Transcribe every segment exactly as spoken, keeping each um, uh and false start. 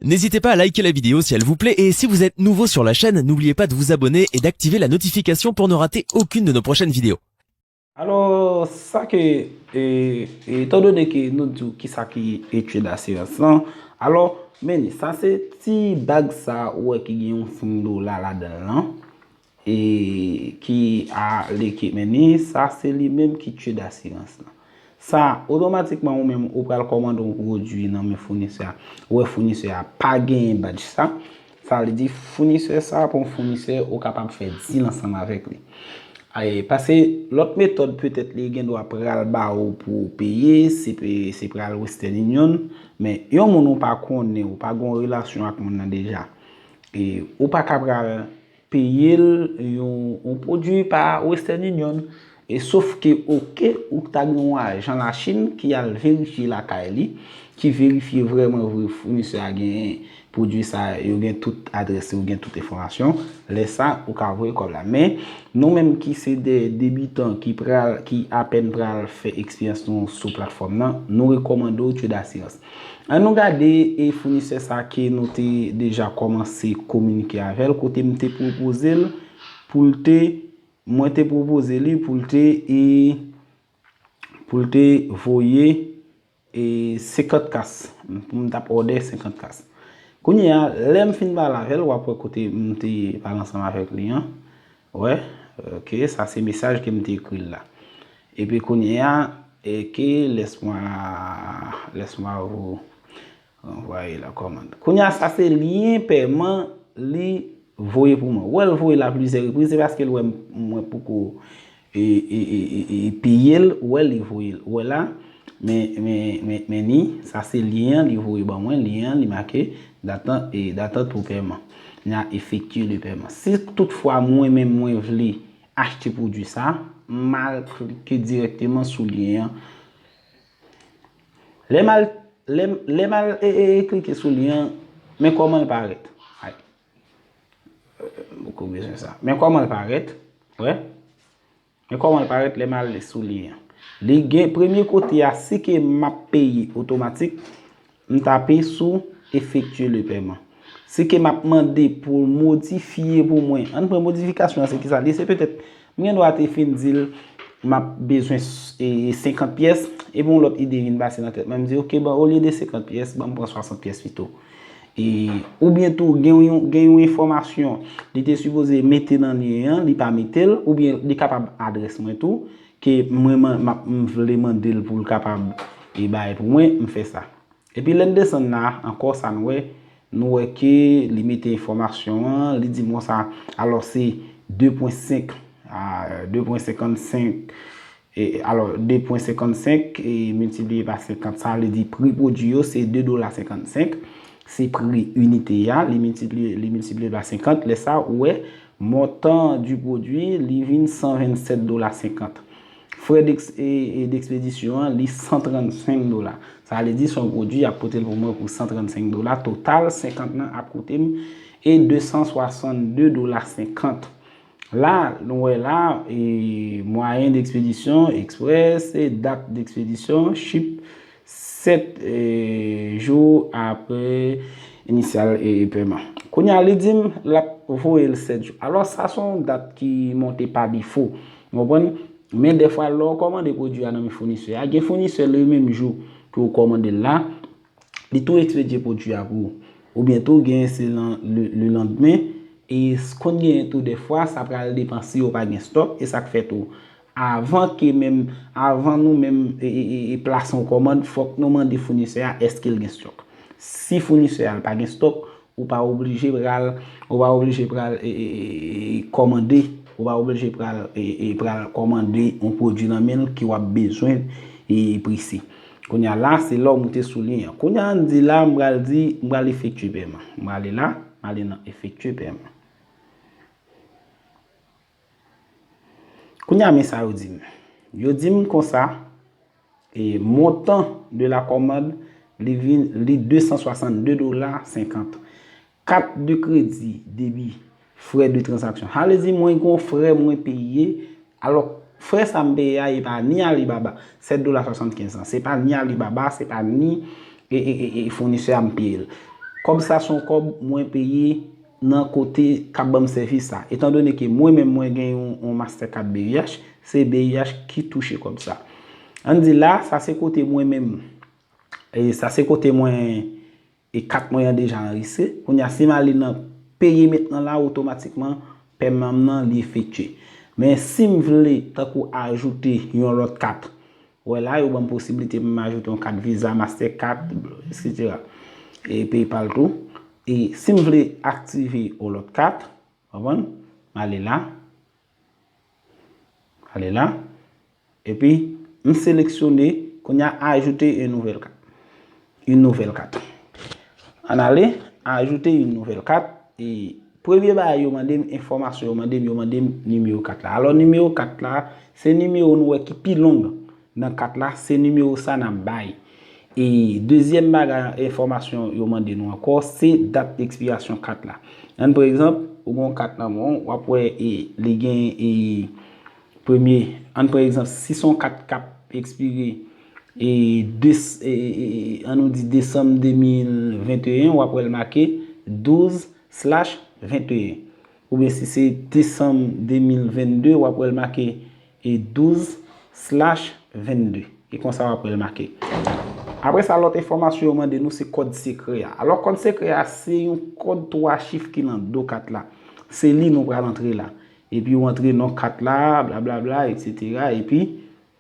N'hésitez pas à liker la vidéo si elle vous plaît et si vous êtes nouveau sur la chaîne, n'oubliez pas de vous abonner et d'activer la notification pour ne rater aucune de nos prochaines vidéos. Alò, sa ke, e, e, etandone ke nou di w kisa ki etid asirans lan, alò, men sa se ti bag sa ou wè ki gen yon siy dola ladan l lan, e ki a leke men ni, sa se li menm ki etid asirans lan. Sa, otomatikman ou menm ou pral kòmande yon pwodui nan men founisè a, ou wè founisè a pa genyen badj sa, sa vle di founisè sa pa yon founisè ou kapab fè deal ansanm avèk li. Ay, paske lòt metòd petèt li gen dwa pral ba ou pou w peye, se pe- se pral Western Union, men yon moun ou pa konnen, ou pa gen yon relasyon ak moun nan deja. E ou pa ka pral peye l yon, yon pwodui pa Western Union. E sof ke, oke, ou ta gen yon ajan Lachin ki al verifye lakay li, ki verifye vrèman vre founisè a gen pwodui sa, yo gen tout adrès, yo gen tout enfòmasyon. Lè sa, ou ka voye kòb la. Men, nou menm ki se de debitan ki pral, ki apèn pral fè eksperyans nou sou platfòm nan, nou rekòmande w Trade Assurance. An nou gade e founisè sa ke nou te deja kòmanse kominike avè l, kote m te pwopoze l pou l te, mwen te pwopoze li pou l te, e, pou l te voye, e, senkant kas, pou m t ap òdè senkant kas. Kounye a, lè m fin pale avè l, w ap wè kote m te pale ansanm avèk li an. Wè, oke, sa se mesaj ke m te ekri l la. Epi kounye a, e ke, laisse-moi, laisse-moi vous renvoyer la commande. Kounye a, sa se lyen pèman li voye pou mwen. Ou wè l voye l a plizyè repriz, se paske l wè m- mwen poko e, e, e, e, e peye l, ou wè li voye l. Ou wè la, men, men, men, men ni, sa se lyen an, li voye ban mwen, lyen an, li make d'attente, e, d'attente pour paiement. Li a effectué le paiement. Si toutfwa mwen menm mwen vle achte pwodui sa, m al klike dirèkteman sou lyen an. Lè m al, lè m- lè m al e, e, e klike sou lyen an, men kòman l parèt. Ay. Poko bezwen sa. Men kòman l parèt. Wè. Men kòman l parèt lè m al sou lyen an. Li gen premye kote a, si ke m ap peye otomatik, m tape sou effectuer le paiement. Si ke m ap mande pou l modifye pou mwen. Ann pran modifikasyon an, se kisa li ye? Se petèt, m gen dwa te fin di l, m ap bezwen s- e, senkant pyès, epi yon lòt ide vin pase nan tèt mwen, m di, oke, bon, olye de senkant pyès, ban m pran swasant pyès pito. E, oubyen tou, gen yon, gen yon enfòmasyon li te sipoze mete nan lyen an, li pa mete l, oubyen li kapab adrès mwen tou, ke mwen, man- m ap- m vle mande l pou l kapab e bay pou mwen, m fè sa. Epi lè n desann la, ankò sa n wè, nou wè ke li mete enfòmasyon an, li di m konsa, alò se de pwen senk, a, de pwen senkannsenk, e, alò, de pwen senkannsenk e miltipliye pa senkant, sa vle di pri pwodui yo se de dola senkannsenk, se pri inite a, li miltipliye, li miltipliye pa senkant, lè sa ou wè, montant du produit, li vin san vennsèt dola senkant. Frè d'eks- e- e- d'ekspedisyon an, li san trannsenk dola. Sa vle di se yon pwodui y ap pote l pou mwen pou san trannsenk dola, total senkant nan ap koute m e de san swasannde dola senkant. La, nou wè la, e, mwayen d'ekspedisyon, eksprès, e dat d'ekspedisyon, ship, sèt, e, jou apre inisyal e, e pèman. Kounye a, li di m l ap voye l sèt jou. Alò, sa se yon dat ki monte pa defo. Ou konprann? Men dèfwa, lè w kòmande pwodui a nan men founisè a, gen founisè le menm jou ke w kòmande l la, li tou ekspedye pwodui a pou ou. Oubyen tou, gen se le, le lendemain. E s- konn genyen tou dèfwa, sa pral depann si yo pa gen stòk. E sa k fè tou, avan ke menm, avan nou menm e, e, e, e plase yon kòmand, fòk nou mande founisè a èske l gen stòk. Si founisè a l pa gen stòk, ou pa oblije pral, ou pa oblije pral e, e, e, e, kòmande, ou pa oblije pral, e, e, pral kòmande yon pwodui nan men l ke w ap bezwen e, e prese. Kounye a la, se lè w moute sou lyen an. Kounye a, ann di la, m pral di, m pral efektye pèman. M prale la, m ale nan efektye pèman. Kounye a, men sa yo di m. Yo di m konsa, e montant de la commande, li vin, li de san swasannde dola senkant. Kat de kredi, debi, frè de tranzaksyon. Sa vle di mwen gen yon frè mwen peye. Alò, frè sa m peye a, e pa ni Alibaba, sèt dola swasannkenz an. Se pa ni Alibaba, se pa ni e, e, e, e founisè a m peye l. Kòb sa se yon kòb mwen peye nan kote k ap ban m sèvis la. Etandone ke mwen menm mwen gen yon, yon Mastercard B I H, se B I H ki touche kòb sa. Ann di la, sa se kote mwen menm. E sa se kote mwen, e kat mwen an deja anrejistre. Kounye a, si m ale nan peye mentnan la, otomatikman, pèman m nan, li efektye. Men si m vle, tankou, ajoute yon lòt kat, wè la, yo ban m posiblite pou m ajoute yon kat Visa, Mastercard, etsetera. E PayPal tou. E si m vle aktive yon lòt kat, konprann? M ale la. Ale la. Epi, m seleksyone, kounye a, ajoute une nouvelle carte. Une nouvelle carte. Ann ale, ajoute une nouvelle carte. E premye bagay yo mande m, enfòmasyon yo mande m, yo mande m nimewo kat la. Alò, nimewo kat la, se nimewo nou wè ki pi long nan kat la, se nimewo sa n ap bay. E dezyèm bagay, enfòmasyon yo mande nou ankò, se dat ekspirasyon kat la. Ann pran egzanp, ou gen yon kat nan men w, w ap wè e, li gen e, premye, ann pran egzanp, si se yon kat k ap ekspire e, des, e, e, e, ann nou di desanm de mil venteyen, w ap wè l make douz slash venteyen. Oubyen si se desanm de mil vennde, w ap wè l make e douz slash vennde. E konsa w ap wè l make. Apre sa, lòt enfòmasyon yo mande nou se kòd sekrè a. Alò, kòd sekrè a, se yon kòd twa chif ki nan do kat la. Se li nou pral antre la. Epi w antre non kat la, blablabla, etsetera. Epi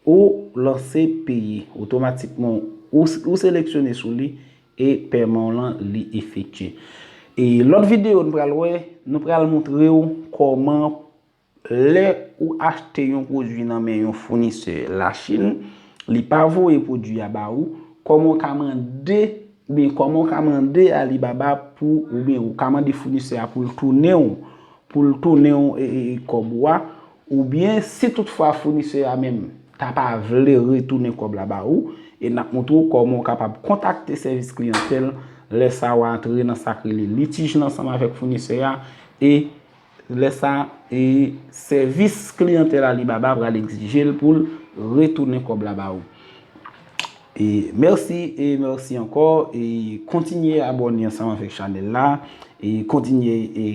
ou lanse peye. Otomatikman, ou, ou seleksyone sou li e pèman w lan, li efektye. E lòt videyo nou pral wè, nou pral montre w kòman lè ou achte yon pwodui nan men yon founisè Lachin, li pa voye pwodui a ba ou, kòman w ka mande, oubyen kòman w ka mande Alibaba pou, oubyen ou ka mande founisè a pou l tounen w, pou l tounen w e, e, e kòb ou a, oubyen si toutfwa founisè a menm ta pa vle retounen kòb la ba ou, e n ap montre w kòman w kapab kontakte sèvis kliyantèl, lè sa w a antre nan sa k rele litij lan ansanm avèk founisè a, e lè sa, e sèvis kliyantèl Alibaba pral egzije l pou l retounen kòb la ba ou. E mèsi, e mèsi ankò, e kontinye abòne ansanm avèk chanèl la, e kontinye e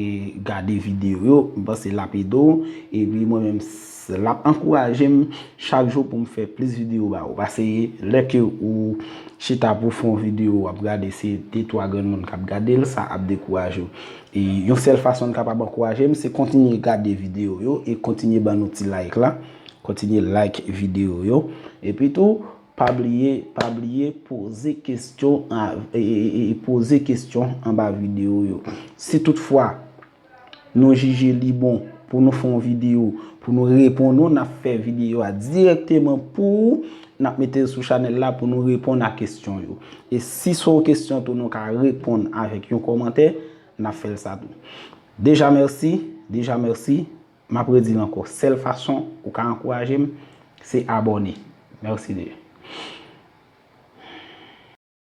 gade videyo yo, m panse l ap ede w, epi mwen menm, s- l ap ankouraje m chak jou pou m fè plis videyo ba ou. Paske lè ke ou chita pou fè yon videyo, w ap gade se de twa grenn moun k ap gade l, sa ap dekouraje w. E yon sèl fason n kapab ankouraje m, se kontinye gade videyo yo e kontinye ban nou ti like la. Kontinye like videyo yo. Epi tou, pa bliye, pa bliye poze kesyon a, e, e, e, e poze kesyon anba videyo yo. Si toutfwa nou jije li bon pou nou fè yon videyo, pou nou reponn ou, n ap fè videyo a dirèkteman pou ou, n ap mete l sou chanèl la pou nou reponn a kesyon yo. E si se yon kesyon tou nou ka reponn avèk yon kòmantè, n ap fè l sa tou. Deja mèsi, deja mèsi. M ap redi l ankò, sèl fason ou ka ankouraje m, se abòne. Mèsi de.